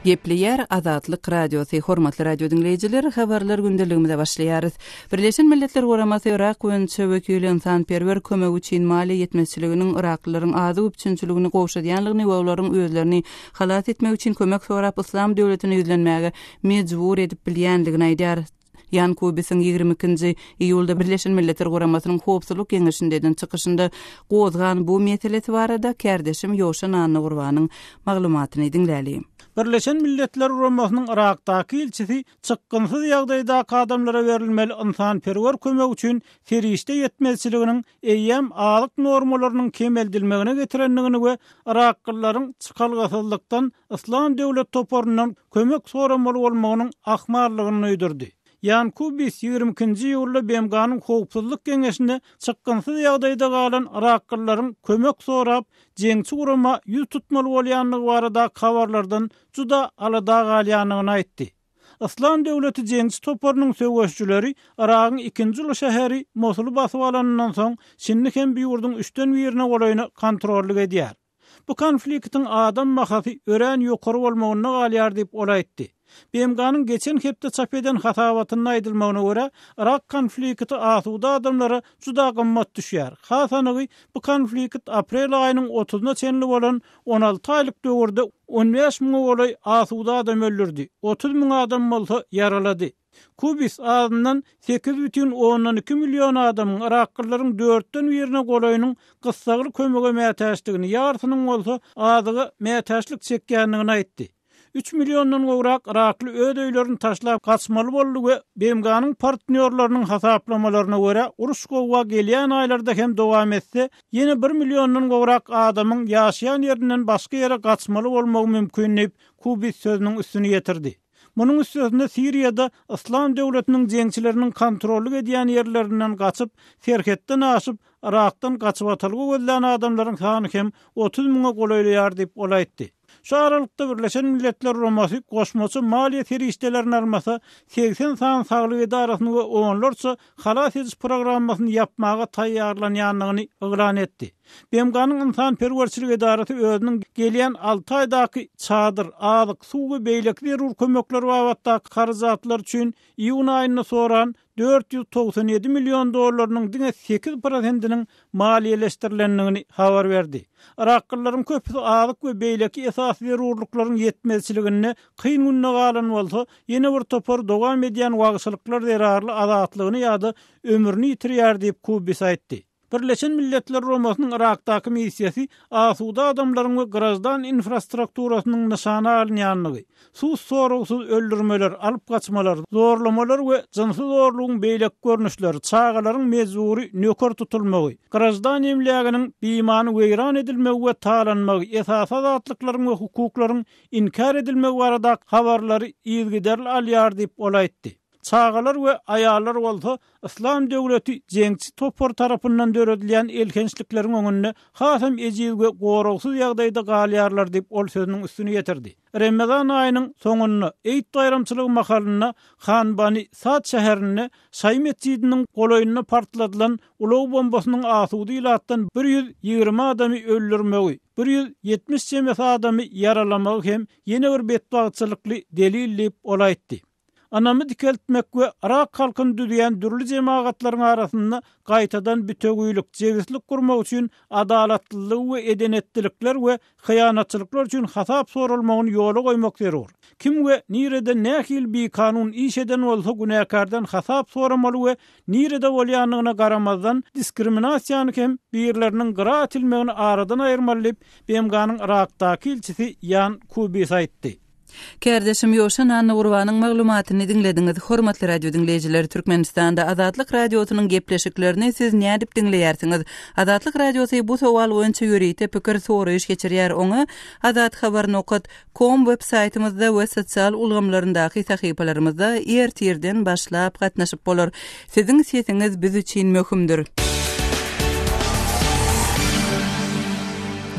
Gepleýär Azatlyk Radiosy, Hormatly radio diňleýjiler, habarlar gündeligimize başlaýarys. Birleşen Milletler Guramasy Yrak boýunça wekili ynsanperwer kömegi üçin maliýe ýetmezçiliginiň yraklylaryň azyk üpjünçiligini gowşadýanlygyny we olaryň özlerini halas etmek üçin kömek sorap Yslam döwletine ýüzlenmäge mejbur edip bilýänligini aýdýar. Ýan Kubisiň 22-nji iýulda Birleşen Milletler Guramasynyň Howpsuzlyk Geňeşinde eden çykyşynda gozgan bu meselesi barada kärdeşim Ýowşan Annagurbanyň maglumatyny diňläliň. Birleşen Milletler Guramasynyň Yrakdaky ilçisi çykgynsyz ýagdaýdaky adamlara berilmeli ynsanperwer kömek üçin serişde ýetmezçiliginiň eýýäm azyk normalarynyň kemeldilmegine getirendigini we yraklylaryň çykalgasyzlykdan Yslam döwlet toparyndan kömek soramaly bolmagynyň ahmallygyny duýdurdy. Ýan Kubis 22-nji iýulda BMG-niň Howpsuzlyk Geňeşinde çykgynsyz ýagdaýda galan yraklylaryň kömek sorap, jeňçi gurama ýüz tutmaly bolýandygy baradaky habarlardan juda alada galýandygyny aýtdy. Yslam döwleti jeňçi toparynyň söweşijileri Yragyň ikinji uly şäheri Mosuly basyp alanyndan soň, şindi hem bu ýurduň üçden birine golaýyna kontrollyk edýär. Bu konfliktiň adam bahasy örän ýokary bolmagynda galýar diýip, ol aýtdy. BMG-niň geçen hepde çap eden hasabatynda aýdylmagyna görä, Yrak konflikti asuda adamlara juda gymmat düşýär. Has anygy, bu konflikt aprel aýynyň otuzyna çenli bolan 16 aýlyk döwürde 15 müňe golaý asuda adam öldürdi, 30 müň adam bolsa ýaralady. Kubis azyndan 8,2 million adamyň, yraklylaryň dörtden birine golaýynyň gyssagly kömege mätäçdigini, ýarysynyň bolsa azyga mätäçlik çekýändigini aýtdy. Üç milliondan gowrak yrakly öz öýlerini taşlap gaçmaly boldy we BMG-niň partnýorlarynyň hasaplamalaryna görä, uruş-gowga gelýän aýlarda hem dowam etse, ýene bir milliondan gowrak adamyň ýaşaýan ýerinden başga ýere gaçmaly bolmagy mümkin diýip, Kubis sözüniň üstüni ýetirdi. Munuň üstesine Siriýada Yslam döwletiniň jeňçileriniň kontrollyk edýän ýerlerinden gaçyp, serhetden aşyp, Yrakdan gaçybatalga gözlän adamlaryň sany hem 30 müňe golaýlaýar diýip, ol aýtdy. Şu aralykda Birleşen Milletler Guramasy goşmaça maliýe serişdelerini almasa, 80 sany saglyk edarasyny we onlarça halas ediş programmasyny ýapmaga taýýarlanýandygyny yglan etdi. BMG-niň Ynsanperwerçilik edarasy özüniň gelýän alty aýdaky çadyr, azyk, suw we beýleki zerur kömekler babatdaky harajatlar üçin iýun aýynda soran 497 million dollarynyň diňe sekiz prosentiniň maliýeleşdirilendigini habar berdi. Yraklylaryň köpüsi azyk we beýleki esasy zerurlyklaryň ýetmezçiliginde kyn günde galan bolsa, ýene bir topary dowam edýän wagşylyklar zerarly azatlygyny ýa-da ömrüni ýitirýär diýip, Kubis aýtdy. Birleşen Milletler Guramasynyň Yrakdaky missiýasy asuda adamlaryň we graždan infrastrukturasynyň nyşana alynýandygy, sud-soragsyz öldürmeler, alyp gaçmalar, zorlamalar we jynsy zorlugyň beýleki görnüşleri, çagalaryň mejbury nöker tutulmagy, graždan emläginiň bimany weýran edilmegi we talanmagy, esasy azatlyklaryň we hukuklaryň inkär edilmegi baradaky habarlary yzygiderli alýar diýip, ol aýtdy. Çagalar we aýallar bolsa Yslam döwleti jeňçi topary tarapyndan döredilýän elhençlikleriň öňünde hasam ejiz we goragsyz ýagdaýda galýarlar diýip, ol sözüniň üstüni ýetirdi. Remezan aýynyň soňunda, Eýd baýramçylygy mahalynda Hanbani Sad şäherinde Şaýy metjidiniň golaýynda partladylan ulag bombasynyň asuda ilatdan 120 adamy öldürmegi, 170 çemesi adamy ýaralamagy hem ýene bir betbagtçylykly delil diýip, ol aýtdy. Ynamy dikeltmek we yrak halkyny düzýän dürli jemagatlaryň arasynda gaýtadan bütewilik, jebislik gurmak üçin adalatlylygy we eden-etdilikler we hyýanatçylyklar üçin hasap soralmagyny ýola goýmak zerur. Kim we nirede nähili bikanun iş eden bolsa günäkärden hasap soramaly we nirede bolýandygyna garamazdan diskriminasiýany hem birleriniň gyra itilmegini aradan aýyrmaly diýip, BMG-niň Yrakdaky ilçisi Ýan Kubis aýtdy. Kärdeşim Ýowşan Annagurbanyň maglumatyny diňlediňiz. Hormatly radio diňleýjiler, Türkmenistanda Azatlyk Radiosynyň gepleşiklerini siz nädip diňleýärsiňiz? Azatlyk Radiosy bu sowal boýunça ýörite pikir soraýyş geçirýär. Oňa Azathabar nokat kom web saýtymyzda we sosial ulgamlaryndaky sahypalarymyzda ertirden başlap gatnaşyp bolar. Siziň sesiňiz biz üçin möhümdir.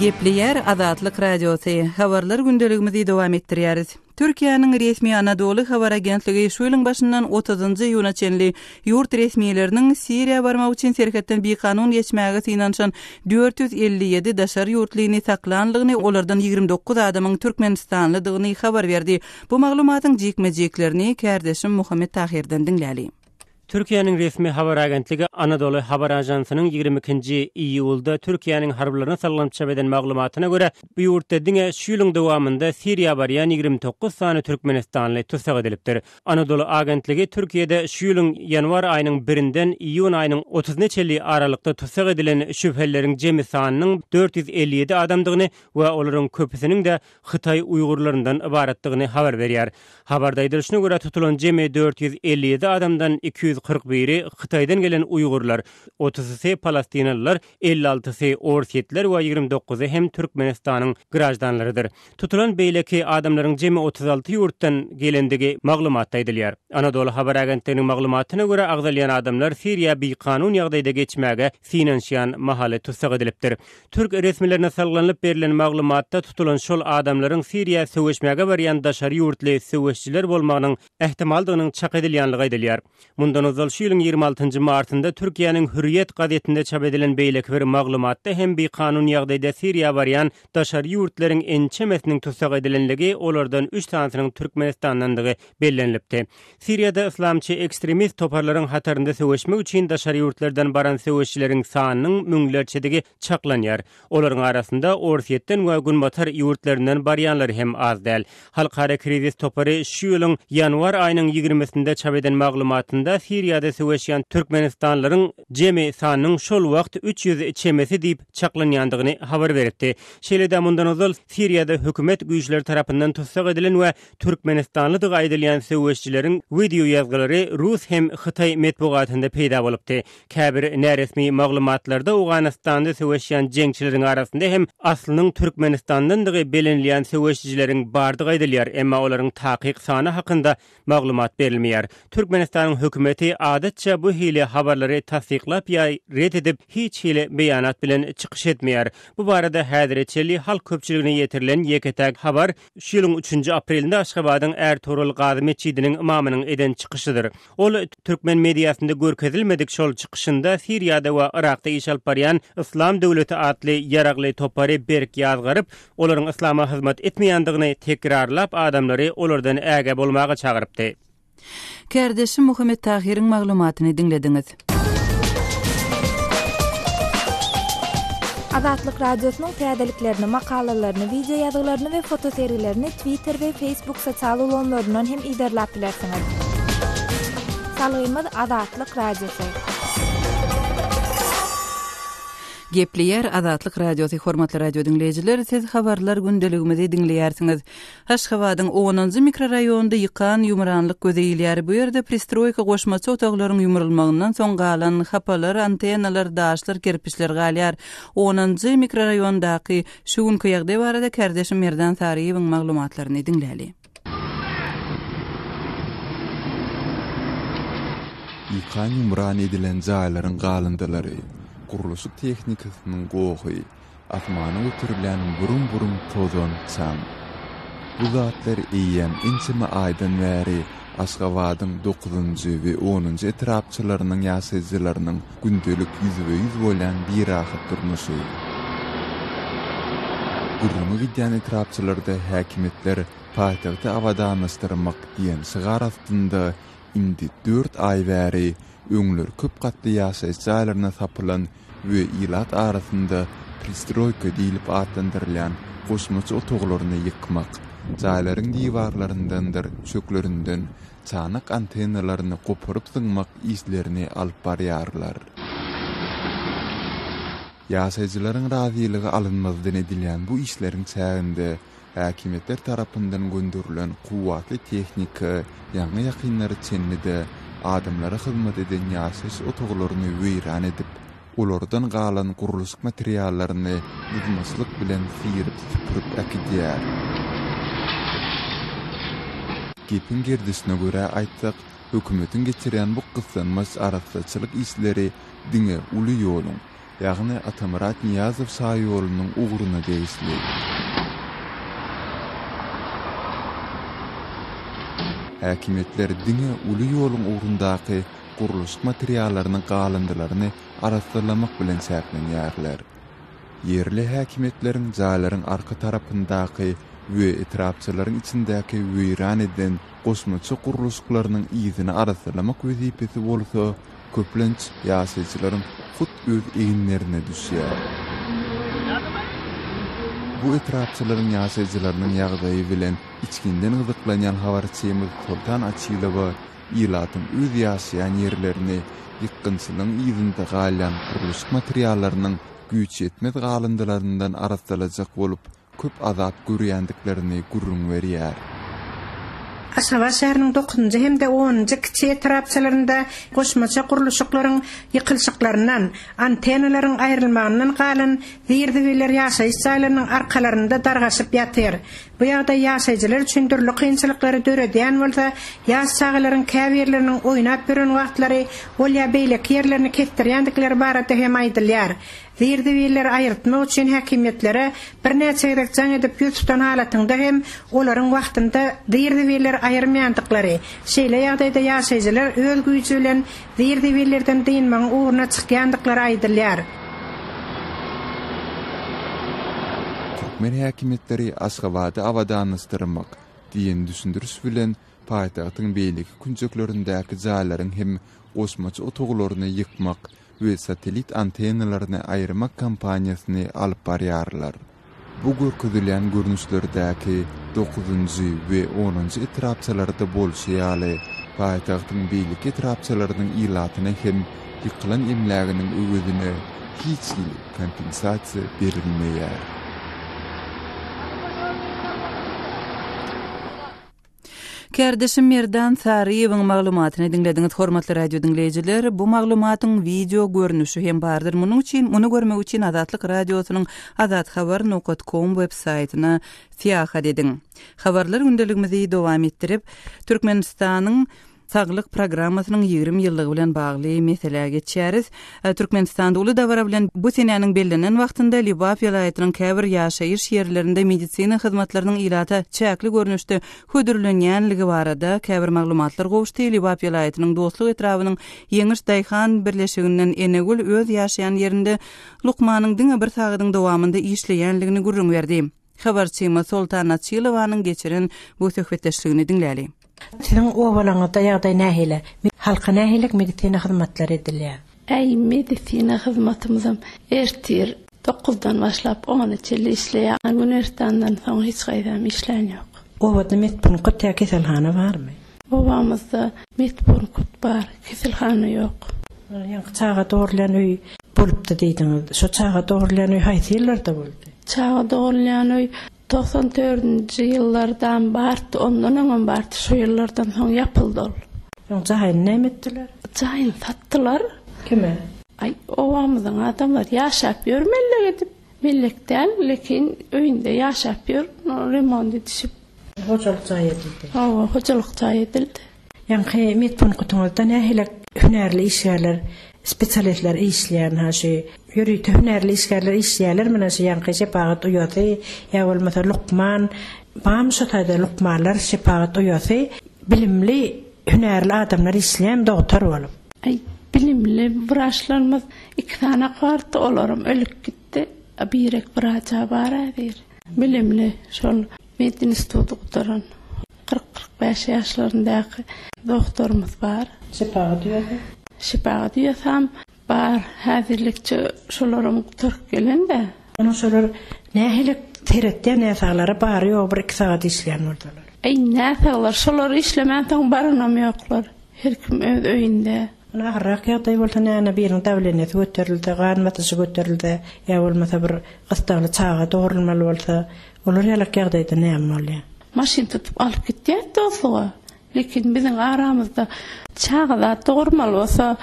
Gepleýär Azatlyk Radiosy, Habarlar gündeligimizi dowam etdirýäris. Türkiýäniň resmi Anadoly habar agentligi şu ýylyň başyndan otuzynjy iýuna çenli ýurt resmileriniň Siriýa barmak üçin serhetden bikanun geçmäge synanyşan 457 daşary ýurtlyny saklanlygyny, olardan 29 adamyň türkmenistanlydygyny habar berdi. Bu maglumatyň jikme-jiklerini kärdeşim Muhammet Tahyrdan diňläli. Türkiýäniň resmi habar agentligi Anadoly habar ajansynyň 22-nji iýulda Türkiýäniň harbylaryna salgylanyp çap eden maglumatyna görä, bu ýurtda diňe şu ýylyň dowamynda Siriýa barýan 29 sany türkmenistanly tussag edilipdir. Anadoly agentligi Türkiýede şu ýylyň ýanwar aýynyň birinden iýun aýynyň otuzyna çenli aralykda tussag edilen şübhelileriň jemi sanynyň 457 adamdygyny we olaryň köpüsiniň-de hytaý uýgurlaryndan ybaratdygyny habar berýär. Habarda aýdylyşyna görä, tutulan jemi 457 adamdan 241-i Hytaýdan gelen uýgurlar, otuzysy palestinalylar, 56-sy orsýetliler we 29-y hem Türkmenistanyň graždanlarydyr. Tutulan beýleki adamlaryň jemi 36 ýurtdan gelendigi maglumatda aýdylýar. Anadolu habar agentliginiň maglumatyna görä, agzalýan adamlar Siriýa bikanun ýagdaýda geçmäge synanyşýan mahaly tussag edilipdir. Türk resmilerine salgylanyp berlen maglumatda tutulan şol adamlaryň Siriýa söweşmäge barýan daşary ýurtly söweşijiler bolmagynyň ähtimaldygynyň çak edilýänligi aýdylýar. Mundan ozal şu ýylyň 26 nji martynda Türkiýäniň Hürriýet gazetinde çap edilen beýleki bir maglumatda hem bikanun ýagdaýda Siriýa barýan daşary ýurtlaryň ençemesiniň tussag edilenligi, olardan üç sanysynyň Türkmenistandandygy bellenilipdi. Siriýada yslamçy ekstremist toparlaryň hatarynda söweşmek üçin daşary ýurtlardan baran söweşijileriň sanynyň müňlerçedigi çaklanýar. Olaryň arasynda Orsýetden we Günbatar ýurtlaryndan barýanlary hem az däl. Halkara krizis topary şu ýylyň ýanwar aýynyň ýigrimisinde çap eden maglumatynda Siriýada söweşýän türkmenistanlylaryň jemi sanynyň şol wagt 300 çemesi diýip çaklanýandygyny habar beripdi. Şeýle-de mundan ozal Siriýada hökümet güýçleri tarapyndan tussag edilen we Türkmenistanlydygy aýdylýan söweşijileriň wideo ýazgylary rus hem hytaý metbugatynda peýda bolupdy. Käbir näresmi maglumatlarda Owganystanda söweşýän jeňçileriň arasynda hem aslynyň Türkmenistandandygy belenilýän söweşijileriň bardygy aýdylýar, emma olaryň takyk sany hakynda maglumat berilmeýär. Türkmenistanyň hökümeti adatça bu hili habarlary tassyklap ýa ret edip, hiç hili beýanat bilen çykyş etmeýär. Bu barada häzire çenli halk köpçüligine ýetirilen ýeke-täk habar Şu ýylyň üçünji aprelinde Aşgabadyň Ärtogrul Gazy metjidiniň ymamynyň eden çykyşydyr. Ol türkmen mediasynda görkezilmedik şol çykyşynda Siriýada we Yrakda iş alyp barýan Yslam döwleti atly ýaragly topary berk ýazgaryp, olaryň yslama hyzmat etmeýändigini tekrarlap adamlary olardan ägä bolmaga çagyrypdy. Kärdeşim Muhammet Tahyryň maglumatyny diňlediňiz. Azatlyk Radiosynyň täzeliklerini, makalalaryny, wideo ýazgylaryny we fotosergilerini Twitter we Facebook sosial ulgamlaryndan hem yzarlap bilersiňiz. Salgymyz Azatlyk Radiosy. Gepleýär Azatlyk Radiosy hormatly radio diňleýjiler siz habarlar gündeligimizi diňleýärsiňiz. Aşgabadyň onunjy mikroraýonynda ýykan ýumranlyk göze ilýär. Bu ýerde pristroýka goşmaça otaglaryň ýumrulmagyndan soň galan hapalar, antennalar, daşlar, kerpiçler galýar. Onunjy mikroraýondaky şu günki ýagdaý barada kärdeşim Merdan Saryýewiň maglumatlaryny diňläli. Ýykan-ýumran edilen jaýlaryň galyndylary, gurluşyk tehnikasynyň gohy, Asmana göterilýän burum-burum tozan, çaň. Bu zatlar eýýäm ençeme aýdan bäri Aşgabadyň dokuzynjy we onunjy etrapçalarynyň ýaşaýjylarynyň gündelik ýüzbe-ýüz bolýan birahat durmuşy. Gürrüňi gidýän etrapçalarda häkimiýetler paýtagty abadanlaşdyrmak diýen şygar astynda Indi dört aý bäri öňler köp gatly ýaşaýyş jaýlaryna sapylan we ilat arasynda pristroýka diýlip atlandyrylýan goşmaça otaglaryny ýykmak, jaýlaryň diwarlaryndandyr çöklerinden çanak antennalaryny goparyp zyňmak işlerini alyp barýarlar. Ýaşaýjylaryň razylygy alynmazdan edilýän bu işleriň çäginde Häkimiýetler tarapyndan gönderilen kuwwatly tehnika ýaňy-ýakynlara çenli-de adamlara hyzmat eden ýaşaýyş otaglaryny weýran edip, olardan galan gurluşyk materiallaryny dyzmaçlyk bilen syryp-süpürip äkidýär. Gepiň gerdişine görä aýtsak, hökümetiň geçirýän bu gyssanmaç arassaçylyk işleri diňe uly ýoluň, ýagny Atamyrat Nyýazow şaýolunyň ugruna degişli. Häkimiýetler diňe uly ýoluň ugrundaky gurluşyk materiallarynyň galyndylaryny arassalamak bilen çäklenýärler. Ýerli häkimiýetleriň jaýlaryň arka tarapyndaky we etrapçalaryň içindäki weýran eden goşmaça gurluşyklarynyň yzyny arassalamak wezipesi bolsa, köplenç, ýaşaýjylaryň hut öz eginlerine düşýär. Bu etrapçalaryň ýaşaýjylarynyň ýagdaýy bilen içginden gyzyklanýan habarçymyz Soltan Açylowa ilatyň öz ýaşaýan ýerlerini ýykgynçylygyň yzynda galýan gurluşyk materiallarynyň güýçýetmez galyndylaryndan arassalajak bolup, köp azap görýändiklerini gürrüň berýär. Aşgabat şäheriniň dokuzynjy hem-de onunjy kiçi etrapçalarynda goşmaça gurluşyklaryň ýykylyşyklaryndan, antennalaryň aýrylmagyndan galan zir-zibiller ýaşaýyş jaýlarynyň arkalarynda dargaşyp ýatyr. Bu ýagdaý ýaşaýjylar üçin dürli kynçylyklary döredýän bolsa, ýaş çagalaryň käbirleriniň oýnap ýören wagtlary ol ýa beýleki ýerlerini kesdirýändikleri barada hem aýdylýar. Zir-zibilleri aýyrtmak üçin häkimiýetlere birnäçe gezek jaň edip ýüz tutan halatyňda hem olaryň wagtynda zir-zibilleri aýyrmaýandyklary, şeýle ýagdaýda ýaşaýjylar öz güýji bilen zir-zibillerden dynmagyň ugruna çykýandyklary aýdylýar. Türkmen häkimiýetleri Aşgabady abadanlaşdyrmak diýen düşündiriş bilen paýtagtyň beýleki künjeklerindäki jaýlaryň hem goşmaça otaglaryny ýykmak we satellit antennalaryny aýyrmak kampaniýasyny alyp barýarlar. Bu görkezilýän görnüşlerdäki dokuzynjy we onunjy etrapçalarda bolşy ýaly, paýtagtyň beýleki etrapçalarynyň ilatyna hem ýykylan emläginiň öwezine hiç hili kompensasiýa berilmeýär. Kärdeşim Merdan Saryýewiň maglumatyny diňlediňiz hormatly radio diňleýjiler. Bu maglumatyň wideo görnüşi hem bardyr. Munuň üçin, muny görmek üçin Azatlyk Radiosynyň azathabar nokat kom web saýtyna syýahat ediň. Habarlar gündeligimizi dowam etdirip, Türkmenistanyň Saglyk programmasynyň 20 ýyllygy bilen bagly meselä geçýäris. Türkmenistanda uly dabara bilen bu senäniň bellenen wagtynda Lebap welaýatynyň käbir ýaşaýyş ýerlerinde medisina hyzmatlarynyň ilata çäkli görnüşde hödürlenýänligi barada käbir maglumatlar gowuşdy. Lebap welaýatynyň Dostluk etrabynyň Ýeňiş daýhan birleşiginden Enegül öz ýaşaýan ýerinde lukmanyň diňe bir sagadyň dowamynda işleýänligini gürrüň berdi. Habarçymyz Soltan Açylowanyň geçiren bu söhbetdeşligini diňläli. Siziň obalaryňyzda ýagdaý nähili? Halka nähili medisina hyzmatlary edilýär? Äý, medisina hyzmatymyzam ertir dokuzdan başlap ona çenli işleýär. Günortandan soň hiç haýsam işlän ýok. Obada medpunkt ýa keselhana barmy? Obamyzda medpunkt bar, keselhana ýok. Ýaňky çaga dogrulýan öý bolupdy diýdiňiz. Şo çaga dogrulýan öý haýsy ýyllarda boldy? Çaga dogrulýan öý 94-nji ýyllardam bardy, ondan öňem bardy, şo ýyllardan soň ýapyldy ol. Soň jaýyny näme etdiler? Jaýyny satdylar. Kime? Aý, obamyzyň adamlary ýaşap ýör mellek edip. Mellek däl, lekin öýünde ýaşap ýör, remont edişip. Hojalyk jaýy edildi. Hawa, hojalyk jaýy edildi. Ýaňky medpunkutyňyzda nähili hünärli işgärler, spesialistler işleýär, ynha şu ýörite hünärli işgärler işleýärlermi, ynha şu ýaňky şepagat uýasy ýa bolmasa lukman, barmy şo taýda lukmanlar, şepagat uýasy, bilimli hünärli adamlar işleýärmi dogtor bolup? Aý, bilimli wraçlarymyz iki sany-ak bardy, olaram ölüp gitdi. Birek wraç-a bar häzir. Bilimli, şol medinstituty gutaran. 40-45 ýaşlaryndaky doktorymyz bar. Şepagat uýasy? Şepagat uýasam bar. Häzirlikçe şolaram gutaryp gelen-dä. Onuň şolar nähili seretýär näsaglara bary-ýogy bir-iki sagat işleýän bolsalar. Äý, näsaglar şolar işlemänsoň baranam ýoklar. Her kim öz öýünde. Ony agyrrak ýagdaý bolsa näme biriniň dawleniýasy göterilse, gan basyşy göterilse ýa bolmasa bir gysdagly çaga dogrulmaly bolsa, olar ýalak ýagdaýda näme bolýar? Maşyn tutup alyp gitýär dostluga. Lekin biziň aramyzda çaga zat dogurmaly bolsa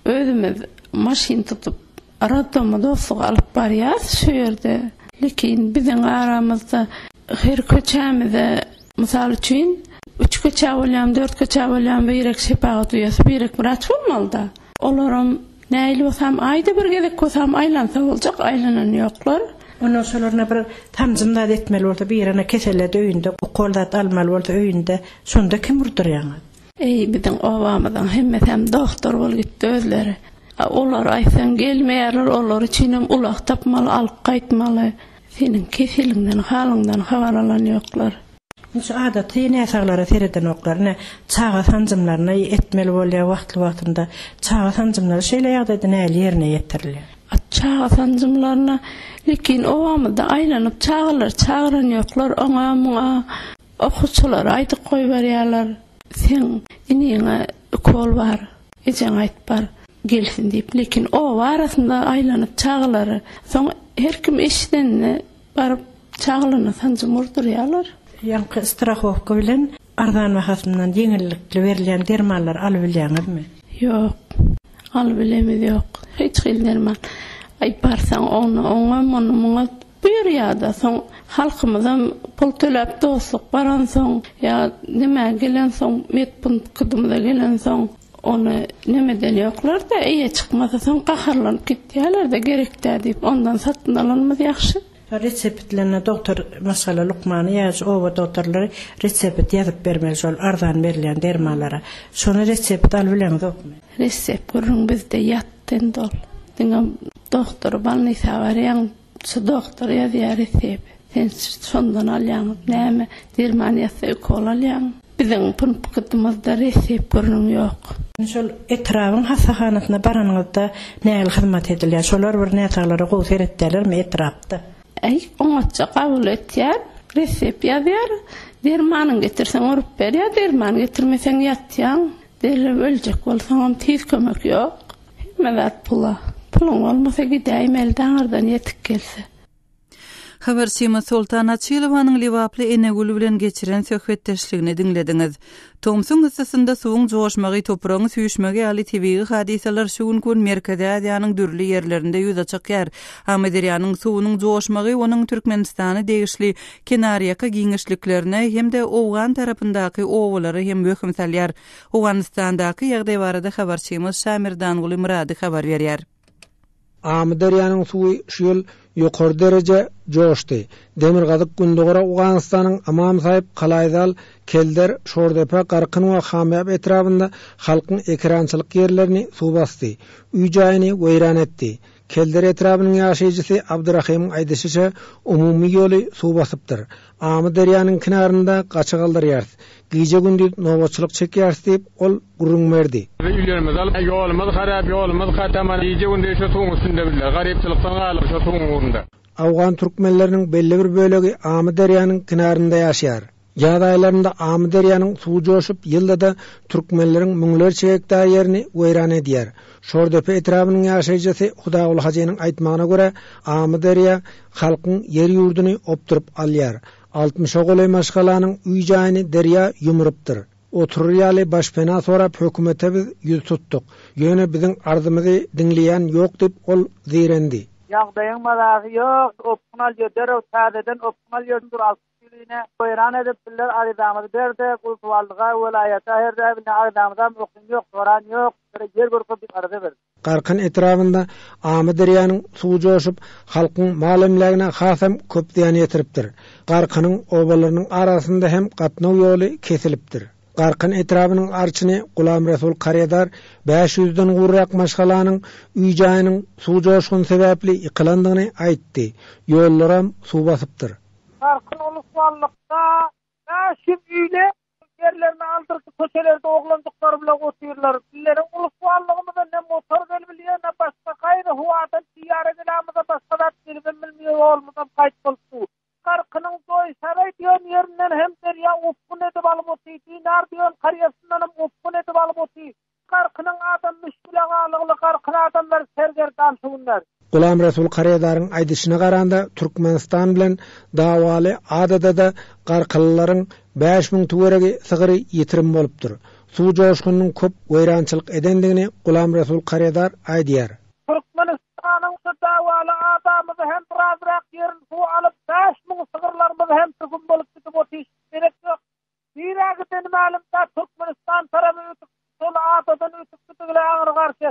özümiz maşyn tutup roddomy dostluga alyp barýas şu ýerde. Lekin biziň aramyzda her köçämize mysal üçin üç köçä bolýam dört köçä bolýam birek şepagat uýasy birek wraç bolmalyda. Olaram. Nähili bolsam aýda bir gezek bolsam aýlansa boljak aýlanan ýoklar. Ondan şolaryna bir sanjym zat etmeli bolsa birine keselledi öýünde ukol zat almaly bolsa öýünde şonda kim urdurýaňyz. Eý biziň obamyzyň hemmesem dogtor bolup gitdi özleri. A olar aýtsaň gelmeýärler olar üçinem ulag tapmaly alyp gaýtmaly. Seniň keseliňden halyňdan habar alan ýoklar. Indi şu adaty näsaglara seredenoklar. Ine, çaga sanjymlaryny etmeli bolýar wagtly-wagtynda. Çaga sanjymlary şeýle ýagdaýda nähili ýerine ýetirilýär? A çaga sanjymlaryna lekin obamyzda aýlanyp çagalary çagyran ýoklar. Oňa, muňa okuwçylara aýdyp goýberýärler. Seň iniňe ukol bar, ejeňe aýt bar, gelsin diýip. Lekin oba arasynda aýlanyp çagalary soň her kim eşidenini Baryp çagalaryna sanjym urdurýarlar. Ýaňky strahowka bilen arzan bahasyndan ýeňillikli berilýän dermanlary alybilýäňizmi? Ýok. Alybilemiz ýok. Hiç hili derman. Aý barsaň ony oňa, muny muňa buýurýar-da. Soň halkymyzam pul töläp dostluk baransoň ýa nämä gelensoň medpunktymyza gelensoň ony nemeden ýoklar-da, eýe çykmasa soň gaharlanyp gitýärler-de gerek däl diýip, ondan satyn alanymyz ýagşy. Reseptlerine dogtor maşgala lukmany ýa şu oba dogtorlary resept ýazyp bermeli şol arzan berilýän dermanlara. Şony resept alybileňzokmy? Resept gürrüň bizde ýatdy indi ol. Diňe dogtor bolnisa barýaň şu dogtor ýazýar resepi. Sen şondan alýaň näme derman ýazsa ukol alýaň. Biziň punktymyzda resep gürrüň ýok. Şol etrabyň hassahanasyna baranyňyzda nähili hyzmat edilýär? Şolar bir näsaglara gowy seretýärlermi etrapda? Äý, oňatja gabul etýär, resep ýazýar. Dermanyňy getirseň urup berýär, derman getirmeseň ýatýaň. Derrew öljek bolsaňam tiz kömek ýok. Hemme zat pula. Puluň bolmasa gidäýmeli daňyrdan ýetik gelse. Habarçymyz Soltan Açylowanyň lebaply Enegül bilen geçiren söhbetdeşligini diňlediňiz. Tomsuň yssysynda suwuň joşmagy, topragyň süýşmegi ýaly tebigy hadysalar şu günki gün Merkezi Aziýanyň dürli ýerlerinde ýüze çykýar. Amyderýanyň suwunyň joşmagy onuň Türkmenistana degişli kenarýaka giňişliklerine hem-de owgan tarapyndaky obalara hem wehim salýar. Owganystandaky ýagdaý barada habarçymyz Şamerdanguly Myrady habar berýär. Amyderýanyň suwy şu ýyl ýokary dereje joşdy. Demirgazyk-gündogar Owganystanyň Ymamsaýyp, Kalaýzal, Kelder, Şordepe, Garkyn we Hamýap etrabynda halkyň ekerançylyk ýerlerini suw basdy, öý-jaýyny weýran etdi. Kelder etrabynyň ýaşaýjysy Abdyrahymyň aýdyşyça, umumy ýoly suw basypdyr. Amyderýanyň kenarynda gaça galdyrýarys. Gije-gündiz nobatçylyk çekýäris diýip, ol gürrüň berdi. Biz öýlerimizi alyp, ýolumyz harap, ýolumyz gataman, gije-gündiz şu suwuň üstünde bizler. Garypçylykdan galyp şu suwuň ugrunda. Owgan türkmenleriniň belli bir bölegi Amyderýanyň kenarynda ýaşaýar. Ýaz aýlarynda Amyderýanyň suwy joşup, ýylda-da türkmenleriň müňlerçe gektar ýerini weýran edýär. Şordepe etrabynyň ýaşaýjysy Hudaýguly hajynyň aýtmagyna görä, Amyderýa halkyň ýer-ýurduny opduryp alýar. Altmyşa golaý maşgalanyň öý-jaýyny derýa ýumrupdyr. Oturar ýaly başpena sorap hökümete biz ýüz tutduk. Ýöne biziň arzymyzy diňleýän ýok diýip, ol zeýrendi. Ýagdaýyň mazasy ýok, opgun alýar, derrew täzeden opgun alýar, dur 60 ýylyna weýran edip bizler arizamyzy berdik, Ultubaldyga, welaýata her ine arizamyzam okyn ýok, soran ýok, bir ýer görkezip diýip arza berdik. Garkyn etrabynda Amyderýanyň suwy joşup, halkyň mal-emlägine hasam köp zyýan ýetiripdir. Garkynyň obalarynyň arasynda hem gatnaw ýoly kesilipdir. Garkyn etrabynyň arçyny Gulamresul Karedar bäş ýüzden gowrak maşgalanyň öý-jaýynyň suw joşguny sebäpli ýykylandygyny aýtdy. Ýollaram suw basypdyr. Garkyn ulusballykda 500 öýle Ýerlerini aldyrdy, köçelerde oglanjyklar bilen otyrlar. Bizleriň ulus-wallygymyza ne motor gelibilýär, ne başga gaýry howadan tiýara gelämizde başga zat gelibem bilmeýär, ýolumyzam gaýt bolup dur. Garkynyň Doýsaraý diýen ýerinden hem derýa upgun edip alyp otyr, Dinar diýen karýasyndanam upgun edip alyp otyr. Garkynyň adam müşgile galygly garkyn adamlar sergerdan şu günler. Gulamresul Karedaryň aýdyşyna garanda, Türkmenistan bilen dawaly adada-da garkylylaryň 5000 töweregi sygyry ýitirim bolupdyr. Suw joşgunynyň köp weýrançylyk edendigini Gulamresul Karedar aýdýar. Türkmenistanyň şu dawaly adamyzy hem birazrak ýerini suw alyp, 5000 sygyrlarymyz hem sürgün bolup gidip otyr. Gerek ýok. Nirä gideni mälim däl Türkmenistan tarapa ötüp şol adadan ötüp gidigile aňry garşy.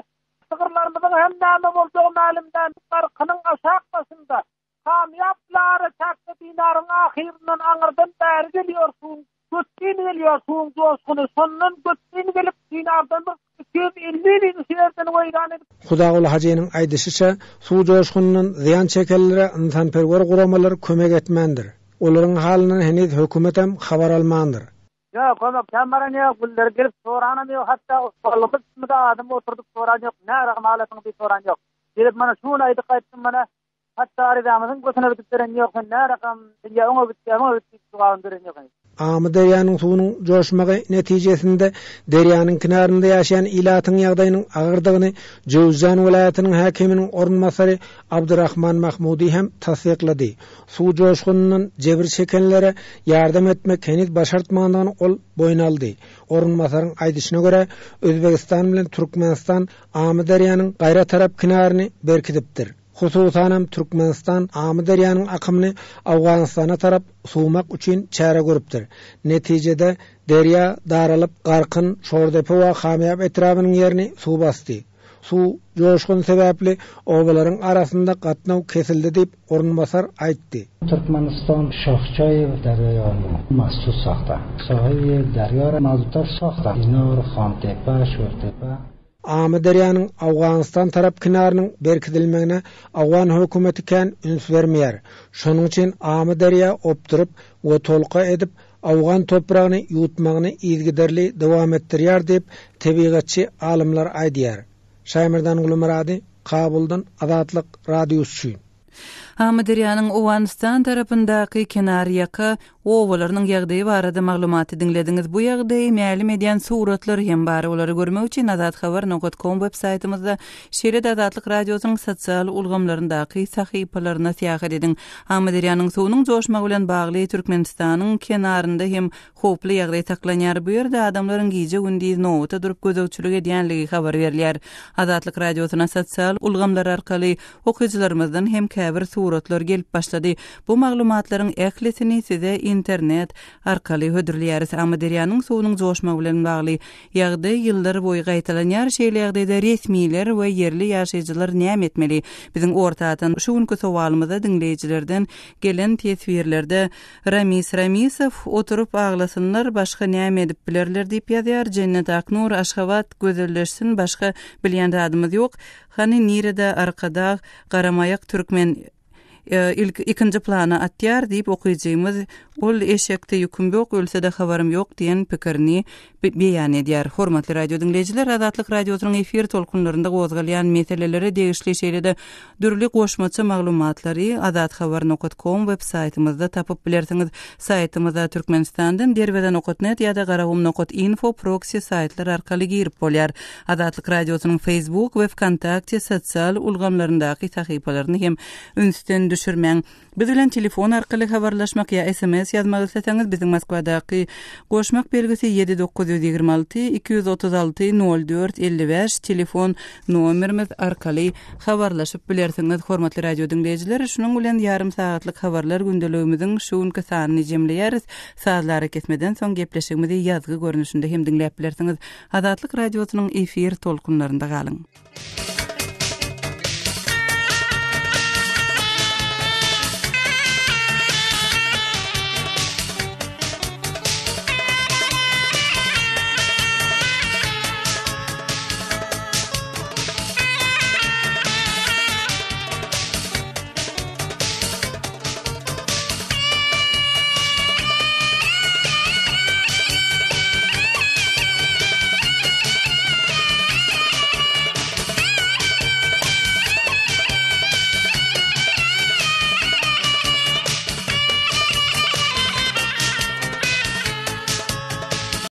Sygyrlarymyzyň hem näme boljagy mälim däl. Garkynyň aşak başynda, Kamýap bilen araçäkde dinaryň ahyryndan aňyrdan bäri gelýär suwuň, götdin gelýär suwuň joşguny. Şondan götdin gelip, dinardan bir 250 ýyl şu ýerden weýran edip. Hudaguly hajynyň aýdyşyça, suw joşgunyndan zyýan çekenlere ynsanperwer guramalar kömek etmändir. Olaryň halyndan heniz hökümetem habar almandyr. Ýok, kömek kän baran ýok, günleri gelip soranam ýok, hatda oglumyz kimde adam oturdyp soran ýok, näragy halatyňy diýip soran ýok. Gelip mana şu gün aýdyp gaýtdym mana, hatda arizamyzyň götüne bitip beren ýok, sen närakam, dünýä oňa gitýä, muňa git diýip jogabyny beren ýok. Amyderýanyň suwunyň joşmagy netijesinde derýanyň kenarynda ýaşaýan ilatyň ýagdaýynyň agyrdygyny Jöwüzjan welaýatynyň häkiminiň orunbasary Abdurahman Mahmudi hem tassyklady. Suw joşgunyndan jebir çekenlere ýardam etmek heniz başartmandygyny ol boýun aldy. Orunbasaryň aýdyşyna görä, Özbegistan bilen Türkmenistan Amyderýanyň gaýra tarap kenaryny berkidipdir. Hususanam, Türkmenistan Amyderýanyň akymyny Owganystana tarap suwmak üçin çäre görüpdir. Netijede, derýa daralyp, Garkyn, Şordepe we Hamyýap etrabynyň ýerini suw basdy. Suw joşguny sebäpli obalaryň arasynda gatnaw kesildi diýip, orunbasar aýtdy. Türkmenistan Şahçaýy derýa masjid sahta. Sahyýy derýa mazda sahta. Dinar, Hantepe, Şortepe. Amyderýanyň Owganystan tarap kenarynyň berkidilmegine owgan hökümeti kän üns bermeýär. Şonuň üçin Amyderýa opduryp we tolka edip, owgan topragyny ýuwutmagyny yzygiderli dowam etdirýär diýip, tebigatçy alymlar aýdýar. Şaýmerdan Gulumyrady, Kabuldan Azatlyk Radiosy üçin. Amyderýanyň Owganystan tarapyndaky kenarýaka obalarynyň ýagdaýy barada maglumaty diňlediňiz. Bu ýagdaýy mälim edýän suratlar hem bar. Olary görmek üçin azathabar nokat kom web saýtymyzda, şeýle-de Azatlyk Radiosynyň sosial ulgamlaryndaky sahypalaryna syýahat ediň. Amyderýanyň suwunyň joşmagy bilen bagly Türkmenistanyň kenarynda hem howply ýagdaý saklanýar. Bu ýerde adamlaryň gije-gündiz nobata durup gözegçilik edýänligi habar berilýär. Azatlyk Radiosyna sosial ulgamlar arkaly okyjylarymyzdan hem käbir suratlar gelip başlady. Bu maglumatlaryň ählisini size internet arkaly hödürleýäris. Amyderýanyň suwunyň joşmagy bilen bagly Ýagdaý ýyllar boýy gaýtalanýar, şeýle ýagdaýda resmiler we ýerli ýaşaýjylar näme etmeli? Biziň orta atan şu günki sowalymyza diňleýjilerden gelen teswirlerde Ramis Ramisow, Oturyp aglasynlar, başga näme edip bilerler diýip ýazýar, Jennet Aknur, Aşgabat gözelleşsin, başga bilýän zadymyz ýok, Hany nirede Arkadag, Garamaýak türkmen, Ilk ikinji plana atýar diýip okyjymyz ol eşekde ýüküm ýok ölse-de habarym ýok diýen pikirini beýan edýär. Hormatly radio diňleýjiler Azatlyk Radiosynyň efir tolkunlarynda gozgalýan meselelere degişli şeýle-de dürli goşmaça maglumatlary azathabar nokat kom web saýtymyzda tapyp bilersiňiz. Saýtymyza Türkmenistandan derweze nokat net ýa-da garagum nokat info proksi saýtlar arkaly girip bolýar. Azatlyk Radiosynyň Facebook we Wkontakte sosial ulgamlaryndaky sahypalaryny hem ünsden düşürmäň. Biz bilen telefon arkaly habarlaşmak ýa sms ýazmak isleseňiz, biziň Moskwadaky goşmak belgisi ýedi 926 236 04 55 telefon nomerimiz arkaly habarlaşyp bilersiňiz. Hormatly radio diňleýjiler, şunuň bilen ýarym sagatlyk habarlar gündeligimiziň şu günki sanyny jemleýäris. Sazly arakesmeden soň gepleşigimizi ýazgy görnüşinde hem diňläp bilersiňiz. Azatlyk Radiosynyň efir tolkunlarynda galyň.